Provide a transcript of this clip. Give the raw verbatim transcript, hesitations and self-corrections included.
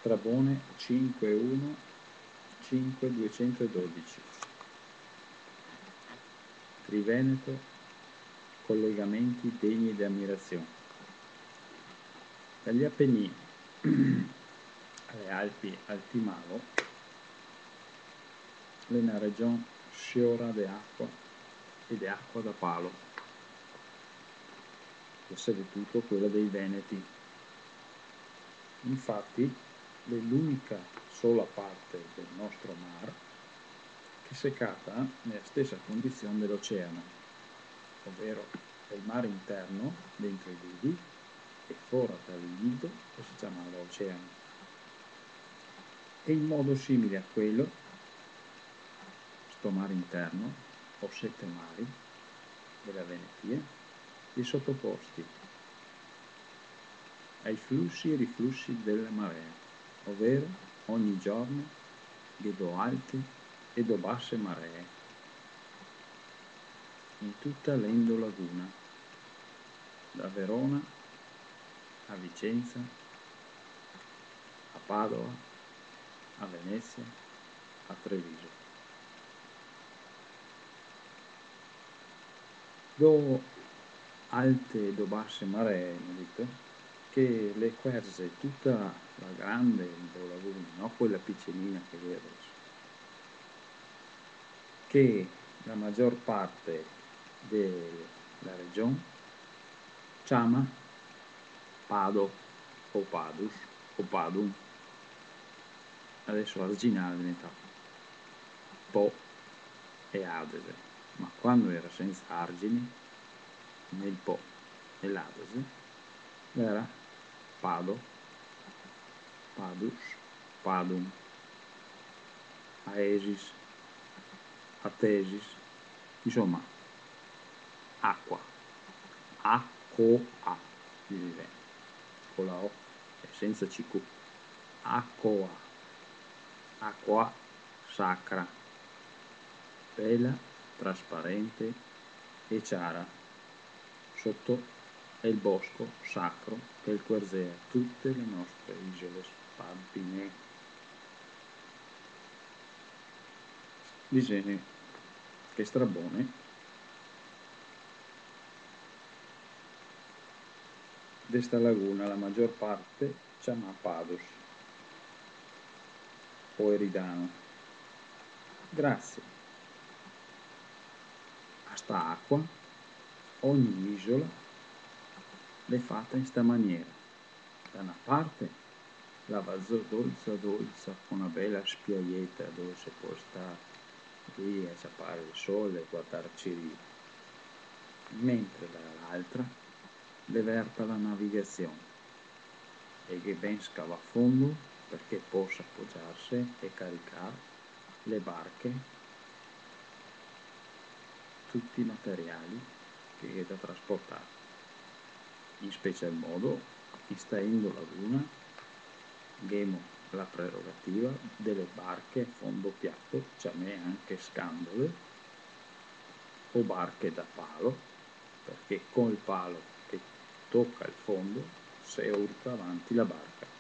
Strabone cinque uno, cinque duecentododici. Triveneto, collegamenti degni de amirasion. Dagli Appennini alle Alpi, al Timavo, l'è na region siora de acua e de acua da palo, e sopratuto quela dei veneti. Infati, l'è l'unica sola parte del nostro mar che se cata nela stesa condision de l'oceano, overo el mar interno, dentro i lidi, e fora dal lido, che se ciamava oceano. E in modo simile a quelo, sto mar interno, o sete mari, e la Venetia, i è sotoposti ai flusi e riflusi dela marea, overo ogni giorno ghe do alte e do base maree in tuta l'endolaguna, da Verona a Vicenza, a Padova, a Venesia, a Treviso. Do alte e do base maree, go dito, che le cuerze tuta la grande endolaguna, no quela picenina che gh'è deso, che la magior parte de la region ciama Pado, o Padus, o Padum. Deso arginale diventa Po e Adese, ma quando iera sensa argine, nel Po e l'Adese, iera Pado, Padus, Padum, Aesis, Atesis, insoma, acua, A C O A, dise, co la O e sensa C Q, A C O A, acua sacra, bela, trasparente e ciara, soto el bosco sacro che el cuerzea tute le nostre isole spalpine. Disene che Strabone de sta laguna la magior parte ciama Padus o Eridano. Grasie a sta acua, ogni isola l'è fata in sta maniera. Da na parte la va zo dolsa dolsa co na bela spiaieta dove se pol star lì a ciapar el sole e guardar cirio, mentre da l'altra l'è verta la navigasion e gh'è ben scavà fondo parché posa pogiarse e caricar le barche, tuti i materiali che gh'è da trasportar. In special modo, in sta endolaguna, ghemo la prerogativa de le barche a fondo piato, ciamee anche scandole, o barche da palo, parché col palo che toca el fondo se urta avanti la barca.